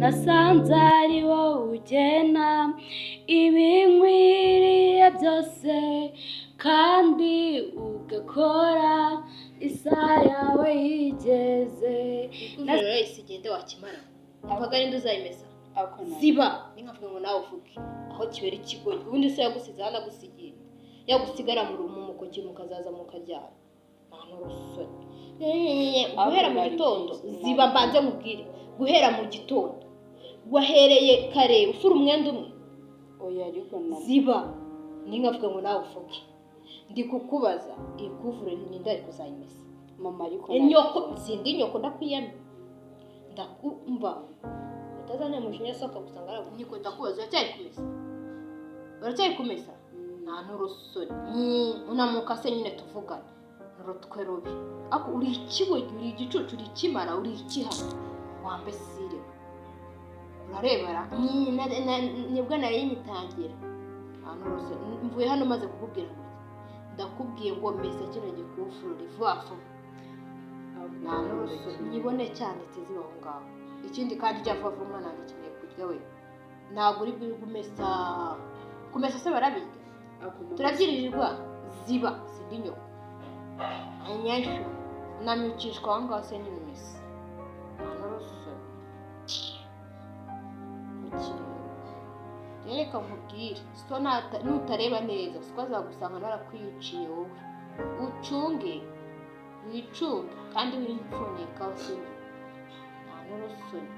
Nasanze ari wowe ugena ibinkwiriye byose, kandi ugakora isaha yawe yigeze. Rero igende wakimara umvaga ninde uzayimesa? Ziba ninkavuga ngo nawe uvuge aho kibera ikigoyi. Ubundi se yagusize hano agusigiye yagusigara mu mukoki mukazaza mukaryama nta n'urusoni. Guhera mu gitondo, ziba mbanze mubwire, guhera mu gitondo wahereye kare ufura umwenda umwe. Oya, ariko na Ziba ninkavuga ngo nawe uvuge, ndi kukubaza iyi kuvure ninde ari kuzayimesa? Mama, ariko Nyoko sindi nyoko, ndakwiyamye, ndakumva utazana mushinya soka gusanga ari nyoko. Ndakubaza, uracyari kumesa? Uracyari kumesa? Nta n'urusoni unamuka se nyine tuvugane n'urutwe rubi. Ako uri ikibogi, uri igicucu, uri ikimara, uri ikihano wambesire urarebera nibwo nari nyitangira. Nta n'urusoni. Mvuye hano maze kukubwira ngo ndakubwiye ngo mesa kino gikuvurori vuba vuba. Nta n'urusoni nyibone cyanditse ziba aho ngaho. Ikindi kandi ujya vuba vuba, umwana wanjye akeneye kurya. We ntabwo uri bwirirwe umesa. Kumesa se barabirya? Turabyirirwa. Ziba sindi nyoko anyashu namicishwa aho ngaho se nyine umesa. Nta n'urusoni. Reka nkubwire, so nutareba neza siko azagusanga narakwiciye. Wowe ucunge, wicunge kandi wipfunika sibyo. Nta n'urusoni.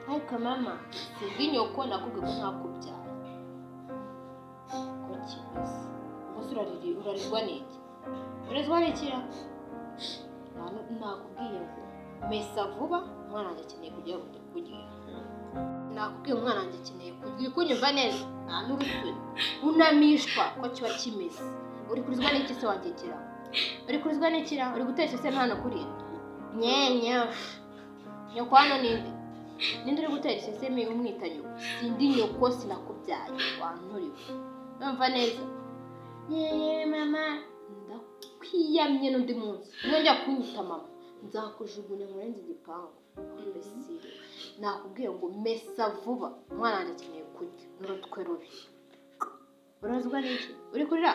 Ariko mama, sindi nyoko, nakubwiye ko ntakubyaye. Ko kimeze ubwo se urarirwa n'iki? Urizwa n'iki ra? Nakubwiye ngo mesa vuba, umwana wanjye akeneye kujya kurya. Nakubwiye, umwana wanjye akeneye kurya. Uri kunyumva neza? Nta n'urusoni unamishwa ko kiba kimeze. Uri kurizwa n'iki se wangegera? Uri kurizwa n'iki ra? Uri gutesha se hano kuri nyenye nyoko? Hano ninde, ninde uri gutera isesemi umwita nyoko? Sindi nyoko, sinakubyaye, wanturiwe. Urumva neza? Nyenye mama, ndakwiyamye n'undi munsi nongera kunyita mama nzakujugunya murenze igipangu. Mbese nakubwiye ngo mesa vuba, umwana wanjye akeneye kurya n'urutwe rubi. Urazwa n'iki? Uri kurira?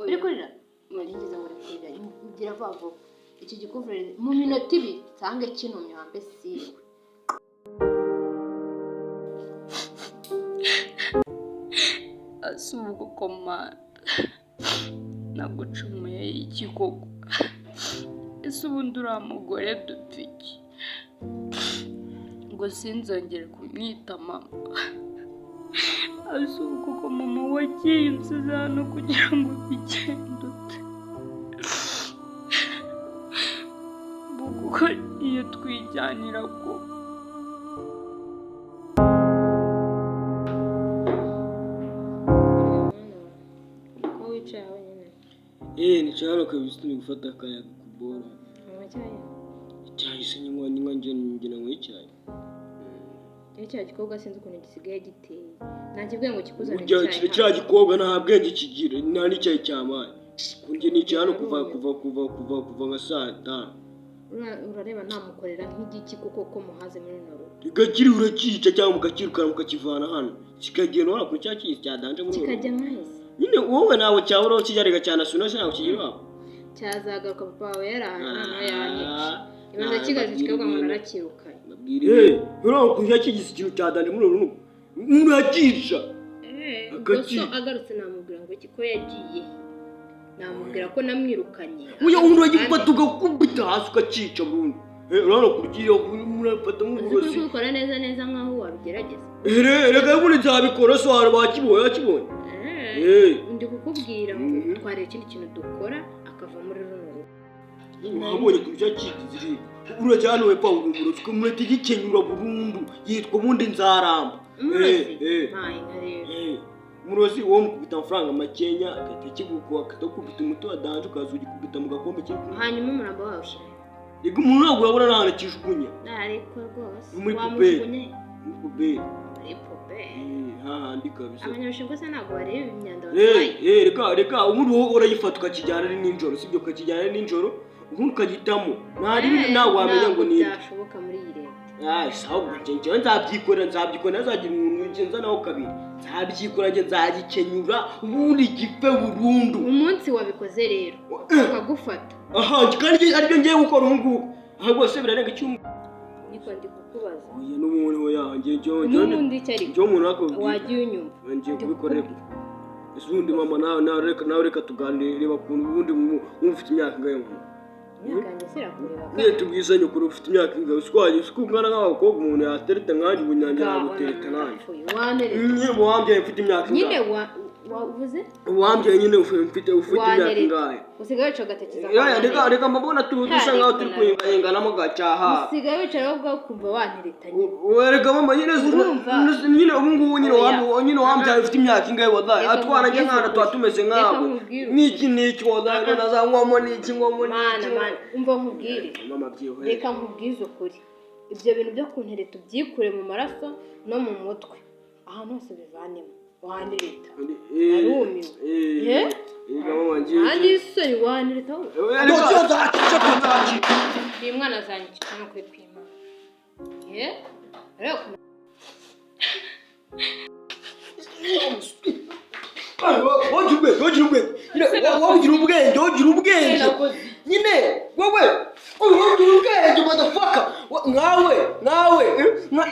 Uri kurira? Ngize ngo uri kurira. Ngira vuba vuba iki gikuvureri mu minota 2 nsange kinumye wambesiriwe. Ese ubwo komanda nagucumuye iki koko? Ese ubundi uriya mugore dupfa iki ngo sinzongere kumwita mama? Ese ubu koko mama wagiye unsize hano kugira ngo bigende ute? Ubu kuko iyo twijyanira ko Ko wicaye wenyine? Eh, nicaye hano kabisa turi gufata akayaga ku boro. Unywa icyayi? Icyayi se nywa njye ngira ngo icyayi. Iyo cya gikobwa sinzi ukuntu gisigaye giteye, nakibwiye ngo kikuzanire Burya icyayi. kiriya cya gikobwa nta bwenge kigira, nta n'icyayi cyamaye. Njye nicaye hano kuva nka saa 5. Urareba namukorera nk'igiki kuko ko muhaze muri runo rugo? Rigakiri urakica cyangwa mukakirukana mukakivana hano. Kikagenda wala kuri cya kizi cya danje muri uru. Kikajya nkahise. Nyine wowe nawe cyabura kijya cyane suna ntabwo kigira iwabo. Cyazagaruka papa wawe yaraje noneho yanyica. Ah, Ibanza ah, kigaje kikavuga ngo mbabwira narakirukanye. Mbabwira urabona ukuntu cya kigize ikintu cya danje muri uru rugo. Urakica. Ubwo so Agaki. agarutse namubwira ngo iki ko yagiye? Namubwira ko namwirukanye. Uya undi uragifata ugakubita hasi ukacica burundu. Urabona kurya murafata Uzi ko uri nk'uburozi. kubikora neza neza nkaho wabigerageza. Reka ubundi nzabikora so hari bakibonye bakibonye. Ndi kukubwira ngo twareba ikindi kintu dukora akava muri runo rugo. Wabonye kurya kigize urajya hano wepfa urumurozi ukamureta igikenyura burundu yitwa ubundi nzaramba. Umurozi mpaye nka rero. Umurozi wowe mukubita amafaranga makenya agahita kigukuba akakubita umuti wa danje ukaza ugikubita mu gakombe kiri kumwe. Hanyuma umurambo wawe ushyira Reka umuntu ntabwo urabona n'ahantu akijugunya. Ariko rwose Ni muri puberi. wamujugunye Muri puberi. Muri puberi. Hahandi kabisa. Abanyabushinwa se ntabwo bareba imyanda batwaye? Reka ubundi wowe urayifata ukakijyana ari nijoro, sibyo? Ukakijyana ari nijoro ubundi ukagitamo nta rimwe nawe wamenya ngo Ntabwo ni byashoboka muri iyi leta. Ah, sawa, njye njyewe nzabyikorera, nzabyikorera, ntazagira umuntu ugenza naho kabiri. Nzabyikora njye, nzagikenyura ubundi gipfe burundu. Umunsi wabikoze rero bakagufata. Aha, kandi aribyo ngiye gukora ubu ngubu. Aha rwose birarenga icyumweru. Niko ndi kukubaza. Oya, n'ubundi oya, njye njye N'ubundi icyo ariko njye umuntu akubwira. Wagiye unyumva. Ngiye kubikorera. Ese ubundi mama, nawe reka tuganire, reba ukuntu ubundi wumva ufite imyaka ingahe, mama? Imyaka yanjye sirakureba. Nyine tubwizanye ukuri, ufite imyaka ingahe? Uswaye uzi ko ungana nk'abakobwa umuntu yatereta nkanjye, ubu nanjye nagutereta nanjye. Wanereta. Nyine wambyaye mfite imyaka Nyine ingahe? Wavuze? Wambyaye nyine ufite imyaka Wanereta. ingahe? Usigaye wica agatekereza. Reka reka reka, mbona dusa nkaho turi kuyinganamo gacyaha. Usigaye wicara wowe ubwawe ukumva wanereta nyine. Wereka mama nyine Urumva? Nyine ubu ngubu nyine Oya. Nyine wambyaye ufite imyaka ingahe, wallahi? Reka Atwana njye nkubwize nkana tuba ukuri. tumeze Reka nkabo. nkubwire ukuri. Niki niki, wallahi, none azanywamo niki, nywamo Mana, niki? mana, umva nkubwire. Mama, byihorere. Reka nkubwize ukuri, ibyo bintu byo kuntereta ubyikure mu maraso no mu mutwe, ahantu hose bivanemo. Wanereta, Narumiwe. Eh, Eh? mama, ngiye Nta n'isoni, wanereta wowe? Reka nzakica, nzakica. Uyu mwana azanyica no kuri kwimana. Ye, rero. Wogira ubwenge, wogira ubwenge nyine, wogira ubwenge, wogira ubwenge nyine wowe, wogira ubwenge, motherfucker. Nkawe nkawe, eh, nkawe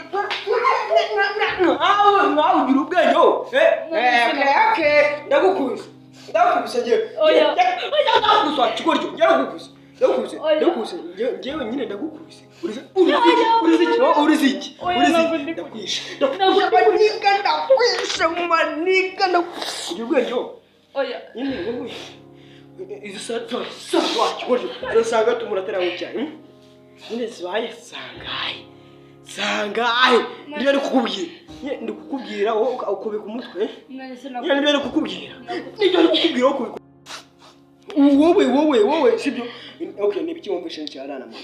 nkawe ugira ubwenge wowe, eh eh okay, okay, ndagukubise, ndagukubise njyewe. Oya. Ndagukubise wa kigoryi, ndagukubise, ndagukubise. Oya. Ndagukubise njyewe nyine, ndagukubise. Urizi, urizi iki? Urizi iki? Urizi iki? Oya, Urizi ntabwo iki? ndi Ndakwishe, ndakwishe maniga, ndakwishe maniga, ndakwishe. Ugira ubwenge wowe? Oya. Nyine wowe, izi saa saa wa kigoryi uzasanga tumura atari cyane, nyine zibaye sangahe sangahe? Nibyo ndi kukubwira nyine, ndi kukubwira wowe ukubika umutwe. None se Nyine nibyo ndi kukubwira, nibyo ndi kukubwira, wowe ukubika wowe wowe wowe, sibyo? Okay, ni ibiki wumvishe ncyarana, mama?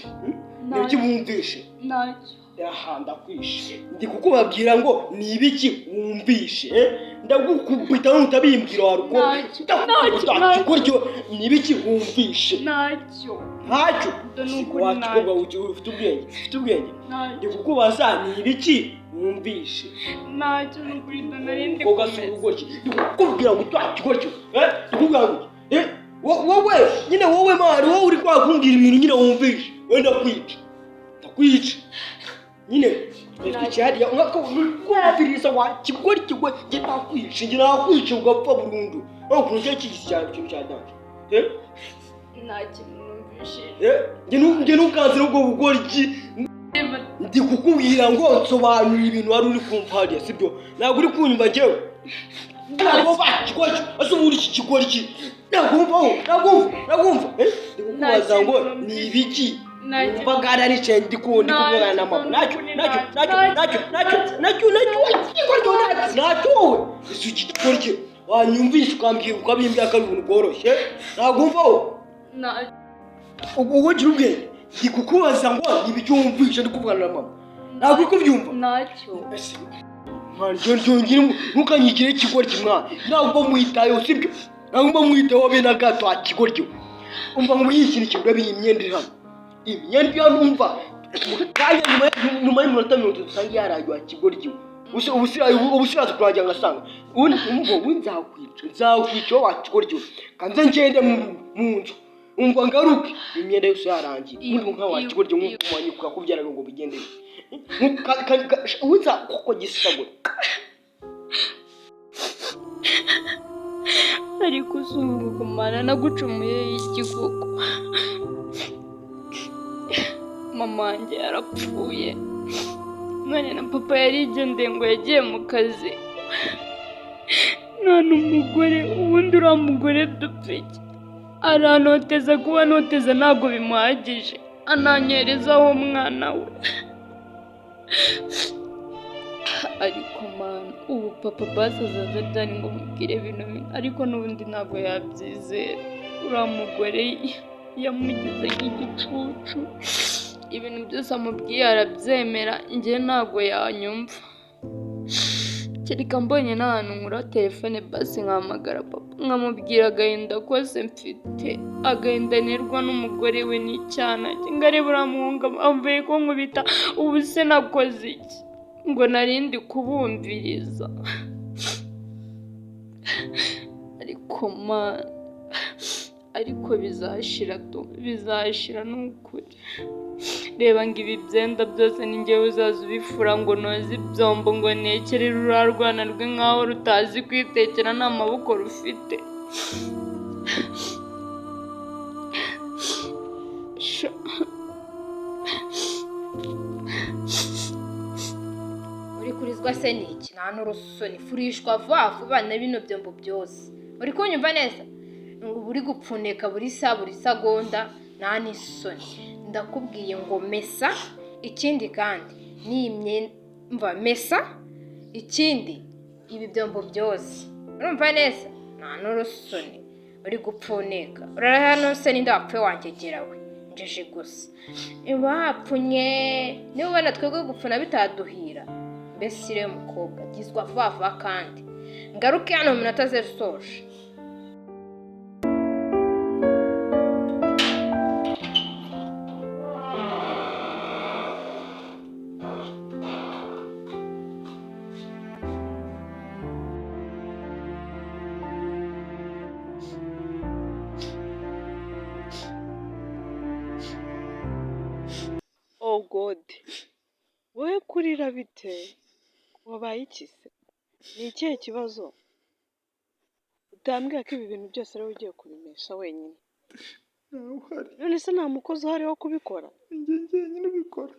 Ni ibiki wumvishe? Ntacyo. Aha, ndakwishe. Ndi kukubabwira ngo ni ibiki wumvishe, eh? Ndagukubita nutabimbwira waruko. Ntacyo, ntacyo, ntacyo. Kigoryo, ni ibiki wumvishe? Ntacyo. Ntacyo? Ndo ni ukuri. Wa Ntacyo. kikobwa ufite ubwenge, ufite ubwenge? Ndi Ntacyo. kukubaza ni ibiki wumvishe. Ntacyo, ni ukuri, ndo nari ndi Umukobwa si kumesa. ubugoryi. Ndi kukubwira ngo twa kigoryo, eh, ndi kukubwira ngo eh wowe nyine, wowe mari, wowe uri kwa kumbwira ibintu nyine wumvishe, wowe ndakwica, ndakwica nyine. Twicaye kumviriza wa kigoryi we, njye nakwica, njye nakwica ugapfa burundu. Wowe ukuntu cyo kigisi cyane, ikintu cya danger, eh. Nta kintu numvishije. Eh, njye ntukanzire ubwo bugoryi. Ndi kukubwira ngo nsobanura ibintu wari uri kumva hariya, sibyo? Ntabwo uri kunyumva njyewe, ntabwo wumva kigoryi. Ese ubundi iki kigoryi ntabwo wumva wowe? Ntabwo wumva, ntabwo wumva, eh? Ndi kukubaza ngo ni ibiki wumva ngara nicaye ndi kuvugana na mama. Ntacyo, ntacyo, ntacyo, ntacyo, ntacyo, ntacyo, ntacyo, kigoryi, ntacyo, ntacyo wowe. Ese iki kigoryi wanyumvisha ukambwira, ukabimbwira ko ari ubuntu bworoshye? Ntabwo wumva wowe? Ntacyo. Ubwo ugira ubwenge. Ndi kukubaza ngo ni ibiki wumvishe ndi kuvugana na mama, ntabwo uri kubyumva? Ntacyo. Ese mwana, njye ntukanyigire ikigoryi mwana, ntabwo mwitayeho, sibyo? Ntabwo mba mwitayeho be na gato, kigoryi. Umva ngo iyi kintu urebe iyi myenda iri hano, iyi myenda iri hano, umva, mu kanya nyuma y'iminota 30 usanga yaraye, kigoryi. Ubu siraza kurangira ngasanga ubundi, umva, ubu nzakwica, nzakwica wowe wa kigoryi. Kanze ngende mu nzu, umva, ngaruke imyenda yose yarangiye. Ubundi nka wa kigoryi, nk'uko wanyikuka kubyara ngo bigende ubu nzakoko gisagura. Ariko usumba kumana nagucumuye iki koko? Mama wanjye yarapfuye, none na papa yarigendeye ngo yagiye mu kazi. None umugore, ubundi uriya mugore dupfa iki? Aranoteza, kuba anoteza ntabwo bimuhagije, ananyerezaho umwana we. Ariko mana, ubu papa basi azaza ryari ngo mubwire bino bintu? Ariko n'ubundi ntabwo yabyizera. Uriya mugore yamugize nk'igicucu, ibintu byose amubwiye arabyemera, njye ntabwo yanyumva. Kereka mbonye n'ahantu nkura telefone basi nkahamagara papa. Nkamubwira agahinda kose mfite, agahinda nterwa n'umugore we n'icyana cye. Ngareba uriya muhungu avuye ko nkubita, ubu se nakoze iki? Ngo narindi kubumviriza. Ariko Mana, ariko bizashira tu, bizashira ni ukuri. Reba ngo ibi byenda byose ni njyewe uzaza ubifura, ngo noze ibyombo, ngo ntekere ruriya rwana rwe nkaho rutazi kwitekera nta maboko rufite. Sha. Uri kurizwa se ni iki? Nta n'urusoni, furishwa vuba vuba na bino byombo byose. Uri kunyumva neza? Ngo uba uri gupfuneka buri saha buri segonda, nta n'isoni. Ndakubwiye ngo mesa, ikindi kandi n'iyi myenda, mesa, ikindi ibi byombo byose. Urumva neza? Nta n'urusoni, uri gupfuneka. Urara hano se ninde wapfuye wangegera we? Njiji gusa. Bapfunye, niba ubona twebwe gupfuna bitaduhira. Mbese rero mukobwa, gizwa vuba vuba kandi ngaruke hano mu minota zeru usoje. Oh God, wowe kurira bite? Wabaye iki se? Ni ikihe kibazo? Utambwira ko ibi bintu byose ari wowe ugiye kubimesha wenyine. Ntawe uhari. None se nta mukozi uhari wo kubikora? Njye njyenyine ubikora.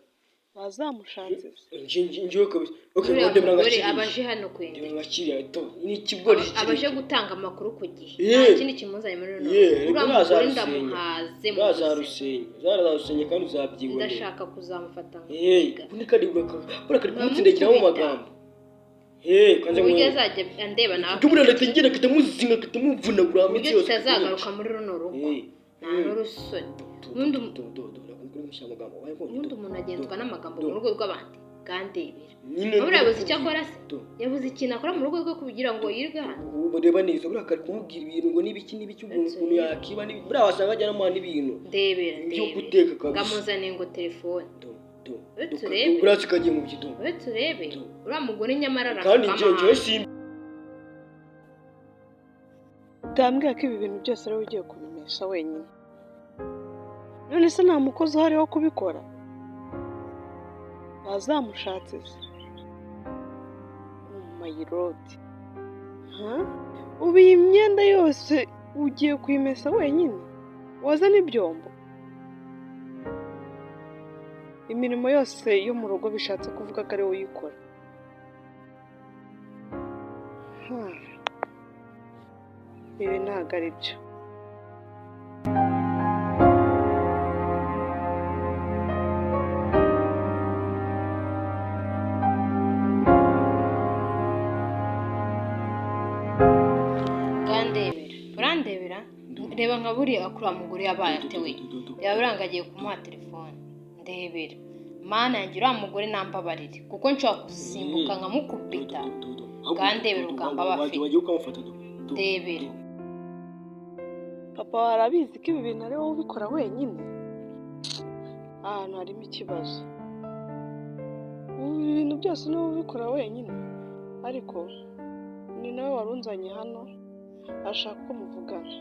Bazamushatse se? Njyewe kabisa. Okay, Uriya ndebera mugore ngakiriya. aba aje hano kwenda. Ndebera ngakiriya to. Ni ikigori Aba aje gutanga amakuru ku gihe. Yeah. Nta kindi kimuzanye muri runo. Yeah, rugo. Uriya mugore ntazarusenya. ndamuhaze mu buzima. Uzazarusenya. Uzazarusenya kandi uzabyibonera. Ndashaka kuzamufata Hey, nkamuhiga. ubundi kandi burakari kumutsindagiraho mu magambo. Hey, kanze Uburyo mwe. azajya andeba nawe. Buriya ndahita ngenda nkahita muzinga nkahita muvunagura Uburyo imitsi yose. kitazagaruka muri runo rugo. Hey. Nta n'urusoni. Ubundi umuntu agenzwa n'amagambo mu rugo rw'abandi. Gandebera. Buriya yabuze icyo akora se? Yabuze ikintu akora mu rugo rwe kugira ngo yirwe hano. Ubu reba neza, buriya kari kumubwira ibintu ngo n'ibiki n'ibiki, ukuntu yakiba n'ibi- buriya wasanga ajya anamuha n'ibintu Ndebera, byo ndebera. guteka kabisa. Ngamuzaniye ngo telefone. Do, do, Ube do, turebe. buriya kikagiye mu kido. Ube turebe. Uriya mugore nyamara Kandi arashaka njye njyewe amahane. simbi. Utambwira ko ibi bintu byose ari wowe ugiye kubimesha wenyine. None se nta mukozi uhari wo kubikora? Bazamushatse se? Oh my Lord. Ha? Ubu iyi myenda yose ugiye kuyimesa wenyine? Woza n'ibyombo? Imirimo yose yo mu rugo bishatse kuvuga ko ari wowe uyikora. Ha. Ibi ntabwo ari byo. Urandebera, urandebera, reba nka buriya kuri uriya mugore yabaye atewe. Reba buriya ngo agiye kumuha telefone. Ndebera. Mana yanjye uriya mugore nambabarire kuko nshobora gusimbuka nkamukubita. Gandebera urugamba aba afite. Wagiye ukamufata do. Ndebera. Papa wawe arabizi ko ibi bintu ari wowe ubikora wenyine? Ahantu harimo ikibazo. Ubu ibi bintu byose ni wowe ubikora wenyine? Ariko ni nawe wari unzanye hano, ashaka ko muvugana.